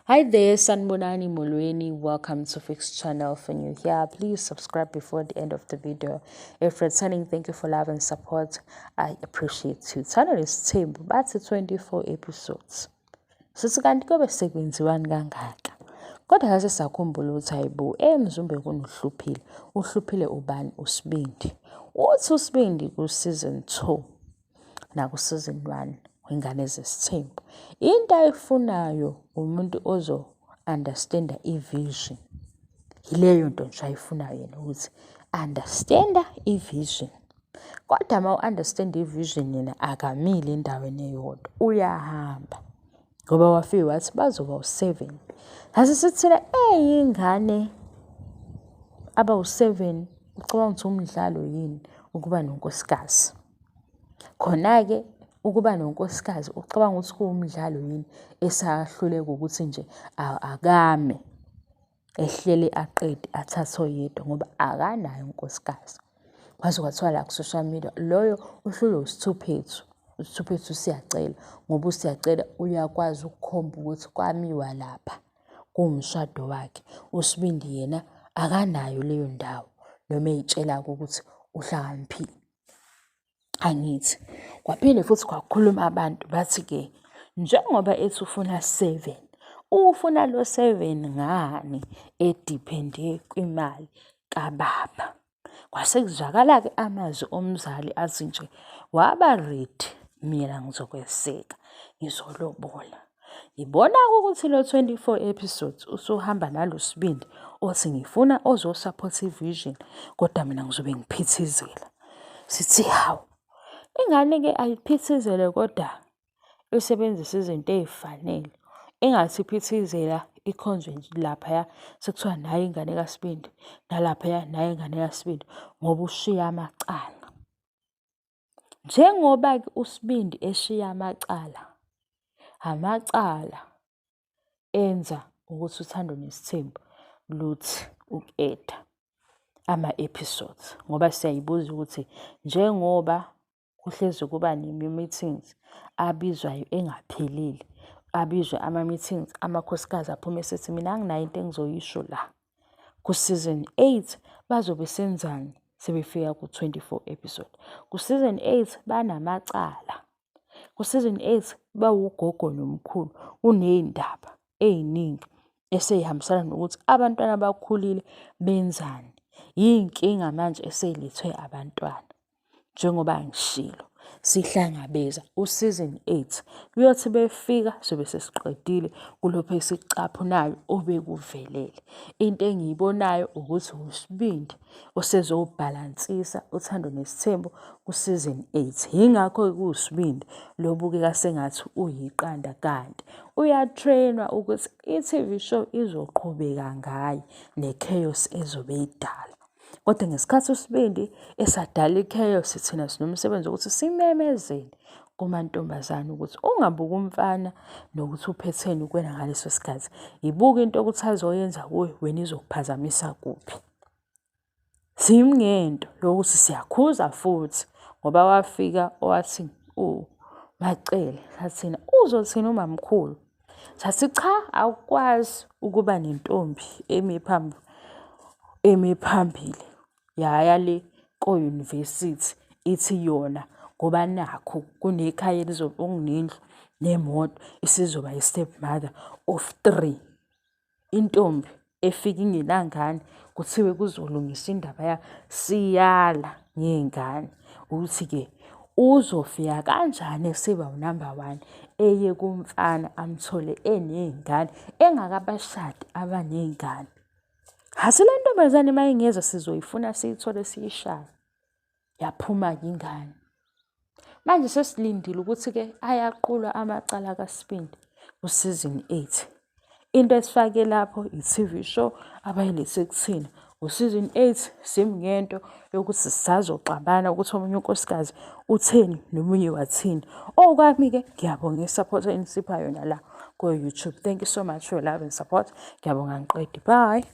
Hi there, Sanibonani Molweni. Welcome to Fix Channel. For new here, please subscribe before the end of the video. If returning, thank you for love and support. I appreciate you. Uthando Nesithembu bathi 24 episodes. Sithi kanti kobe sekwenziwani kangaka? Kodwa sase sakhumbula ukuthi hayibo eMzumbe kunohluphile. Uhluphile ubani? USibindi. Uthi uSibindi ku-season 2 naku-season 1 wengane zesithembu. Into ayifunayo umuntu ozo-understanda i-vision. Yileyo nto nje ayifunayo yena ukuthi understanda i-vision. Kodwa uma u-understand i-vision yena akamile endaweni eyodwa, uyahamba. Ngoba wafike wathi bazoba u-7. Sase sithina eyingane abawu-7 ucabanga ukuthi umdlalo yini ukuba nonkosikazi. Khona-ke ukuba nonkosikazi ucabanga ukuthi kuwumdlalo yini esahluleka ukuthi nje akame ehlele aqede athathe oyedwa ngoba akanayo unkosikazi. Kwaze kwathiwa la ku-social media loyo uhlulwe uSithuphethu. USithuphethu usiyacela ngoba uSiyacela uyakwazi ukukhomba ukuthi kwamiwa lapha kuwumshado wakhe. USibindi yena akanayo leyo ndawo noma ey'tshela-ke ukuthi uhlakaniphile. Angithi kwaphinde futhi kwakhuluma abantu bathi-ke njengoba ethi ufuna 7 ufuna lo 7 ngani ediphende kwimali kababa. Kwase kuzwakala-ke amazwi omzali athi nje waba ready mina ngizokweseka ngizolobola. Ngibona-ke ukuthi lo 24 episodes usuhamba nalo sibindi othi ngifuna ozo-support i-vision kodwa mina ngizobe ngiphithizela. Sithi hawu, ingane-ke ayiphithizele kodwa isebenzise izinto ey'fanele. Ingathi iphithizela ikhonjwe nje laphaya sekuthiwa nayi ingane kaSibindi, nalaphaya nayi ingane kaSibindi ngoba ushiya amacala. Njengoba-ke uSibindi eshiya amacala, amacala enza ukuthi uThando Nesithembu luthi uku-eda ama-episodes ngoba siyayibuza ukuthi njengoba kuhlezi kuba nemi-meetings abizwayo engaphelile, abizwe ama-meetings amakhosikazi aphume esethi mina anginayo into engizoyisho la. Ku-season 8 bazobe senzani sebefika ku-24 episode. Ku-season 8 banamacala. Ku-season 8 bawugogo nomkhulu kuney'ndaba ey'ningi esey'hambisana nokuthi abantwana bakhulile benzani. Yiy'nkinga manje esey'lethwe abantwana. Njengoba ngishilo sihlangabeza u-season 8 kuyothi befika sobe sesiqedile kulokhu esikucaphunayo obekuvelele. Into engiyibonayo ukuthi uSibindi osezobhalansisa uThando Nesithembu ku-season 8. Yingakho-ke kuwuSibindi lobukeka sengathi uyiqanda kanti uya-train-wa ukuthi i-TV show izoqhubeka ngaye ne-chaos ezobe idala. Kodwa ngesikhathi uSibindi esadala i-chaos thina sinomsebenzi wokuthi simemezele kumantombazane ukuthi ungabuki umfana nokuthi uphetheni kuwena ngaleso sikhathi. Yibuka into yokuthi azoyenza kuwe wena izokuphazamisa kuphi. Simi ngento yokuthi siyakhuza futhi ngoba wafika wathi uMaCele sathina uzothini umamkhulu. Sathi cha awukwazi ukuba nentombi emi phambi emi phambili yaya le ko-university ithi yona ngoba nakhu kunekhaya elizobe okunendlu nemoto isizoba i-step mother of 3. Intombi efika ingenangane kuthiwe kuzolungiswa indaba yayo siyala ngey'ngane ukuthi-ke uzofika kanjani eseba unamba one eye kumfana amthole eney'ngane engakabashadi abaney'ngane. Hhathi le ntombazane uma ingeza sizoyifuna siyithole siyishaye. Yaphuma-ke ingane. Manje sesilindile ukuthi-ke ayaqulwa amacala kaSibindi ku-season 8. Into esifake lapho i-TV show abayilethe kuthina. Ku-season 8 simi ngento yokuthi sisazoxabana ukuthi omunye unkosikazi utheni nomunye wathini. Okwami-ke ngiyabonga i-support enisipha yona la ko-YouTube. Thank you so much for your love and support. Ngiyabonga ngiqedi. Bye.